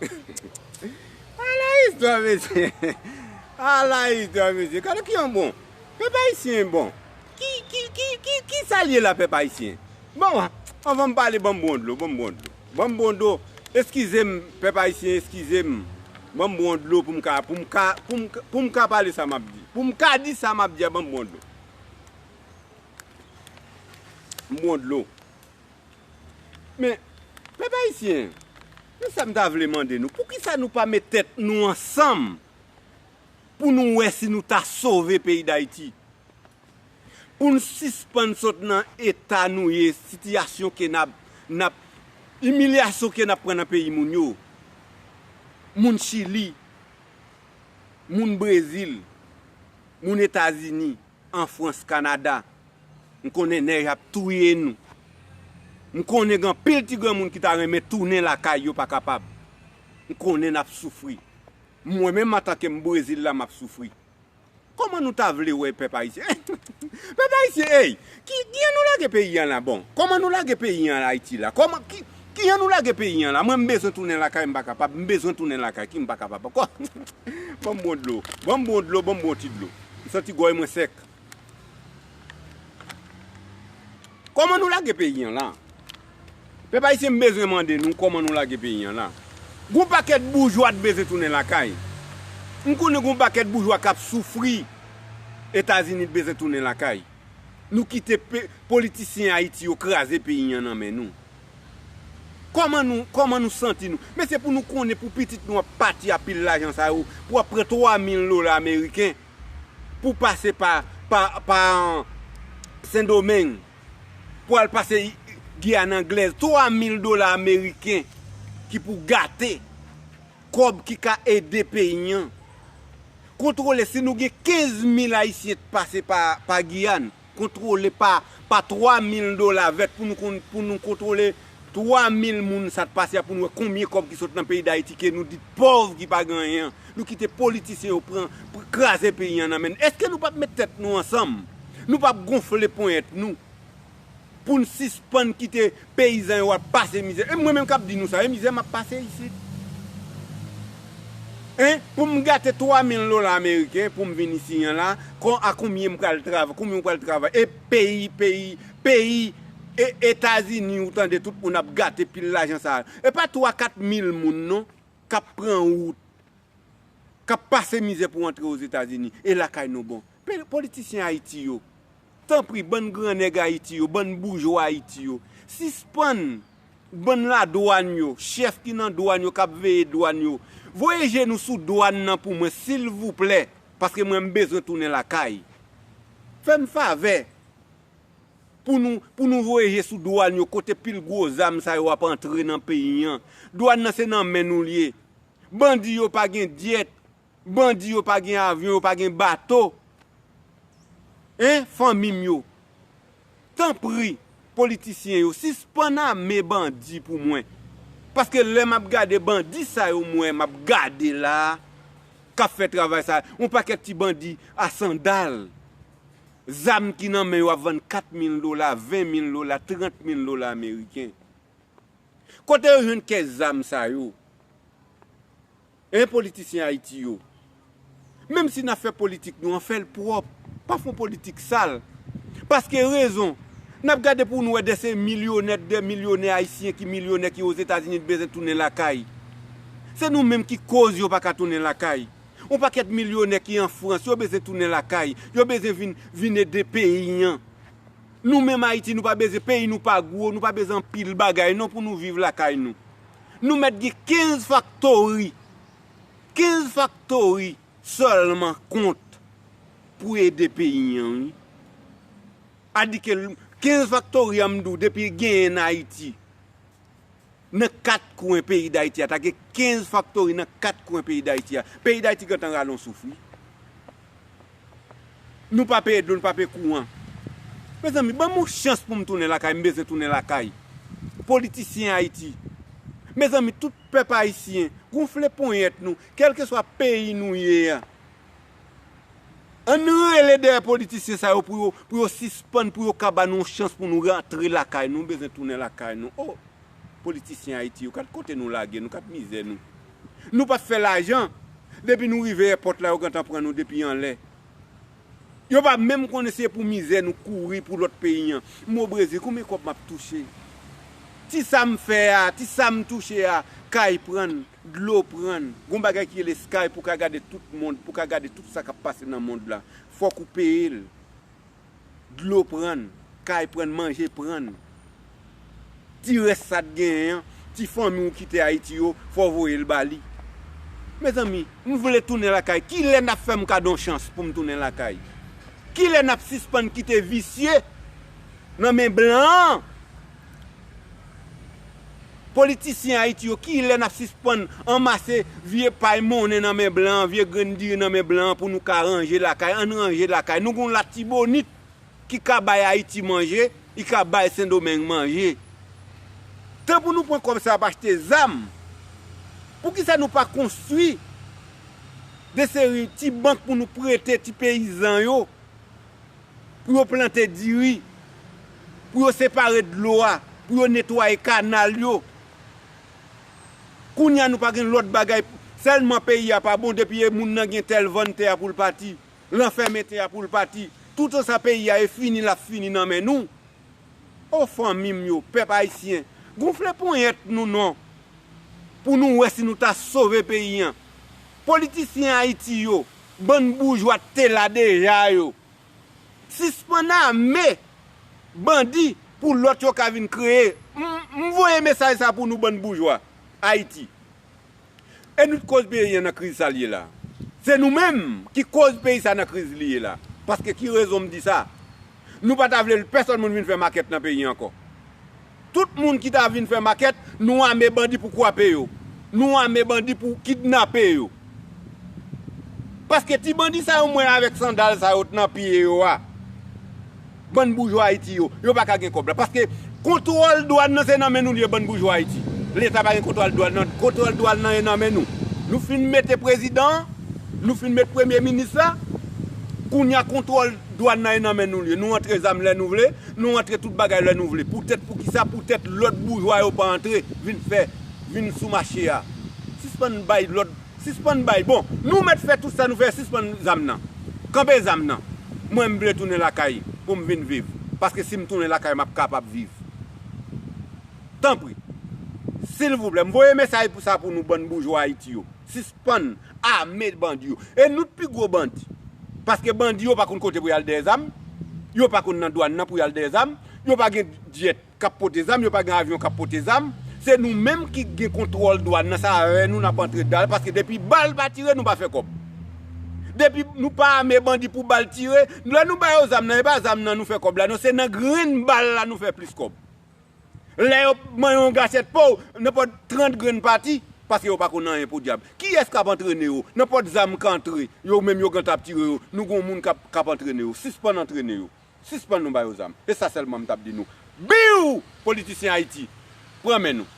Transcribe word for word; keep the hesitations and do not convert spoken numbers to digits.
Ala istwa, mesye. Ala istwa, mesye. Gade ki yon bon. Pèp ayisyen bon. Ki, ki, ki, ki, ki sa l ye la, pèp ayisyen? Bon, anvan m pale, ban m bon dlo, ban m bon dlo. Ban m bon dlo. Eskize m, pèp ayisyen, eskize m. Ban m bon dlo pou m ka, pou m ka, pou m, pou m ka pale sa m ap di. Pou m ka di sa m ap di a, ban m bon dlo. M bon dlo. Men, pèp ayisyen, men sa m ta vle mande nou, poukisa nou pa met tèt nou ansanm pou nou wè si nou ta sove peyi Dayiti? Pou n sispann sot nan eta nou ye, sitiyasyon ke n ap, n ap, imilyasyon ke n ap pran nan peyi moun yo. Moun Chili, moun Brezil, moun Etazini, an Frans, Kanada. M konnen nèj ap touye nou. M konnen gen anpil ti granmoun ki ta renmen tounen lakay yo, pa kapab. M konnen n ap soufri. Mwen menm antanke m Brezil la, m ap soufri. Kòman nou ta vle wè pèp ayisyen? Pèp ayisyen, ey! Ki, kijan nou lage peyi an la? Bon, kòman nou lage peyi an la, Ayiti la? Kòman, ki, kijan nou lage peyi an la? Mwen, m bezwen tounen lakay, m pa kapab. M bezwen tounen lakay, ki m pa kapab ankò. Ban m bon dlo. Ban m bon dlo, ban m bon ti dlo. M santi gòy mwen sèk. Kòman nou lage peyi an la? Pèp ayisyen, m bezwen mande nou kòman nou lage peyi an la. Gon pakèt boujwa t bezwen tounen lakay. M konnen gon pakèt boujwa k ap soufri Etazini t bezwen tounen lakay. Nou kite pe-, politisyen Ayiti yo kraze peyi an nan men nou. Kòman nou, kòman nou santi nou? Men se pou nou konnen pou pitit nou ap pati a pil lajan sa yo, pou ap pran twa mil dola ameriken, pou pase pa, pa, pa Sendomeng, pou al pase Giyàn Anglèz, twa mil dola ameriken ki pou gate kòb ki ka ede peyi an. Kontwole, si nou gen kenz mil Ayisyen t pase pa, pa Giyàn, kontwole pa, pa twa mil dola vèt pou nou kon-, pou nou kontwole twa mil moun sa t pase a, pou nou wè konbyen kòb ki sot nan peyi Dayiti ke nou di pòv ki pa gen anyen an. Nou kite politisyen yo pran, pr-, kraze peyi an nan men n. Èske nou p ap met tèt nou ansanm? Nou p ap gonfle ponyèt nou? Pou n sispann kite peyizan yo ap pase mizè. E mwen menm k ap di nou sa, e mizè m ap pase isit. Hein? Pou m gate twa mil dola ameriken pou m vin isi an la, kon, a konbyen m pral travay, konbyen m pral travay? E peyi, peyi, peyi, e Etazini, ou tande tout moun ap gate pil lajan sa. E pa twa, kat mil moun non, k ap pran wout, k ap pase mizè pou antre Ozetazini, e lakay nou bon. Pe-, politisyen Ayiti yo, tanpri, bann gran nèg Ayiti yo, bann boujwa Ayiti yo, sispann, bann ladwàn yo, chèf ki nan dwàn yo, k ap veye dwàn yo, voye je nou sou dwàn nan pou mwen, silvouplè, paske mwen m bezwen tounen lakay. Fè m favè pou nou, pou nou voye je sou dwàn yo, kote pil gwo zam sa yo ap antre nan peyi an. Dwàn nan se nan men nou l ye. Bandi yo pa gen jet, bandi yo pa gen avyon, yo pa gen bato. Hein, fanmi m yo? Tanpri, politisyen yo, sispann ame bandi pou mwen. Paske lè m ap gade bandi sa yo, mwen, m ap gade la, k ap fè travay sa, yon pakèt ti bandi a sandal. Zam ki nan men yo ap vann kat mil dola, ven mil dola, trant mil dola ameriken. Kote yo jwenn kès zam sa yo? Hein, politisyen Ayiti yo? Menm si n ap fè politik nou, an fè l pwòp. Pa fè yon politik sal. Paske rezon, n ap gade pou nou wè de se milyonè, de milyonè ayisyen ki milyonè ki Ozetazini t bezwen tounen lakay. Se nou menm ki koz yo pa ka tounen lakay. Yon pakèt milyonè ki an Frans, yo bezwen tounen lakay. Yo bezwen vin, vin ede peyi an. Nou menm Ayiti, nou pa bezwen, peyi nou pa gwo, nou pa bezwen anpil bagay non pou nou viv lakay nou. Nou mèt gen kenz faktori. Kenz faktori sèlman kont pou ede peyi an, wi. Adike l-, kenz faktori an m di w depi genyen nan Ayiti, nan kat kwen peyi Dayiti a, ta gen kenz faktori nan kat kwen peyi Dayiti a. Peyi Dayiti gentan rale yon souf, wi. Nou pa peye dlo, nou pa peye kouran. Mezanmi, ban m yon chans pou m tounen lakay, m bezwen tounen lakay. Politisyen Ayiti. Mezanmi, tout pèp ayisyen, gonfle ponyèt nou, kèlkeswa peyi nou ye a. Ann rele dèyè politisyen sa yo pou yo, pou yo sispann, pou yo ka ba nou yon chans pou nou rantre lakay nou, bezwen tounen lakay nou. O, politisyen Ayiti yo, gad kote nou lage nou, gad mizè nou. Nou p ap fè lajan. Depi nou rive èpòt la, yo gentan pran nou depi anlè. Yo pa menm konnen se pou mizè nou kouri pou lòt peyi an. M o Brezil, konbyen kòb m ap touche? Ti sa m fè a, ti sa m touche a, kay pran, dlo pran. Gon bagay ki rele Skype pou ka gade tout mond, pou ka gade tout sa k ap pase nan mond la. Fòk ou peye l. Dlo pran, kay pran, manje pran. Ti rès sa t genyen an, ti fanmi w kite Ayiti yo, fò w voye l ba li. Mezanmi, m vle tounen lakay. Kilè n ap fè m kado yon chans pou m tounen lakay? Kilè n ap sispann kite visye nan men blan an? Politisyen Ayiti yo, kilè n ap sispann anmase vye pay monnen nan men blan an, vye grenn diri nan men blan an pou nou ka ranje lakay? Ann ranje lakay. Nou gen yon Latibonit ki ka bay Ayiti manje, li ka bay Sendomeng manje. Tan pou nou pran kòb sa ap achte zam. Poukisa nou pa konstwi de seri ti bank pou nou prete ti peyizan yo, pou yo plante diri, pou yo separe dlo a, pou yo netwaye kanal yo? Kounye a nou pa gen lòt bagay, sèlman peyi a pa bon, depi e moun nan gen tè l vann tè a pou l pati, l anfèmen tè a pou l pati. Toutan sa peyi a e fini, l ap fini nan men nou. O fanmi m yo, pèp ayisyen, gonfle ponyèt nou non, pou nou wè si nou ta sove peyi an. Politisyen Ayiti yo, bann boujwa te la deja yo. Sispann ame bandi pou lòt yo ka vin kreye. M, m voye mesaj sa pou nou bann boujwa Ayiti. E nou t koz peyi an nan kriz sa l ye la. Se nou menm ki koz peyi sa nan kriz li ye la. Paske ki rezon m di sa? Nou pa ta vle pèsòn moun vin fè makèt nan peyi an ankò. Tout moun ki ta vin fè makèt, nou ame bandi pou kwape yo. Nou ame bandi pou kidnape yo. Paske ti bandi sa yo m wè avèk sandal sa yo t nan pye yo a, bann boujwa Ayiti yo, yo pa ka gen kòb la. Paske kontwòl dwàn nan se nan men nou li ye, bann boujwa Ayiti. Leta pa gen kontwòl dwàn nan, kontwòl dwàn nan e nan men nou. Nou fin mete prezidan an, nou fin met premye minis la, kounye a kontwòl dwàn nan e nan men nou li ye. Nou antre zam lè nou vle, nou antre tout bagay lè nou vle. Poutèt, poukisa? Poutèt lòt boujwa yo pa antre, vin fè, vin sou mache a. Sispann bay lòd, sispann bay. Bon, nou mèt fè tout sa nou fè, sispann zam nan. Kanpe zam nan. Mwen, m vle tounen lakay pou m vin viv. Paske si m tounen lakay, m ap kapab viv. Tanpri. Silvouplè, m voye mesaj pou sa pou nou bann boujwa Ayiti yo. Sispann ame bandi yo. E nou t pi gwo bandi. Paske bandi yo pa konn kote pou y al dèyè zam. Yo pa konn nan dwàn nan pou y al dèyè zam. Yo pa gen djèt k ap pote zam, yo pa gen avyon k ap pote zam. Se nou menm ki gen kontwòl dwàn nan, se avè nou n ap antre dal, paske depi bal pa tire, nou pa fè kòb. Depi nou pa ame bandi pou bal tire, lè nou ba yo zam nan, e pa zam nan nou fè kòb la, non, se nan grenn bal la nou fè plis kòb. Lè yo manyen yon gachèt po w, nenpòt trant grenn pati, paske yo pa konn anyen podyab. Kiyès k ap antrene yo? Nenpòt zam k antre, yo menm yo gentan ap tire yo. Nou gen yon moun k ap, k ap antrene yo. Sispann antrene yo. Sispann nou ba yo zam. E sa sèlman m t ap di nou. Biw! Politisyen Ayiti, pran men nou.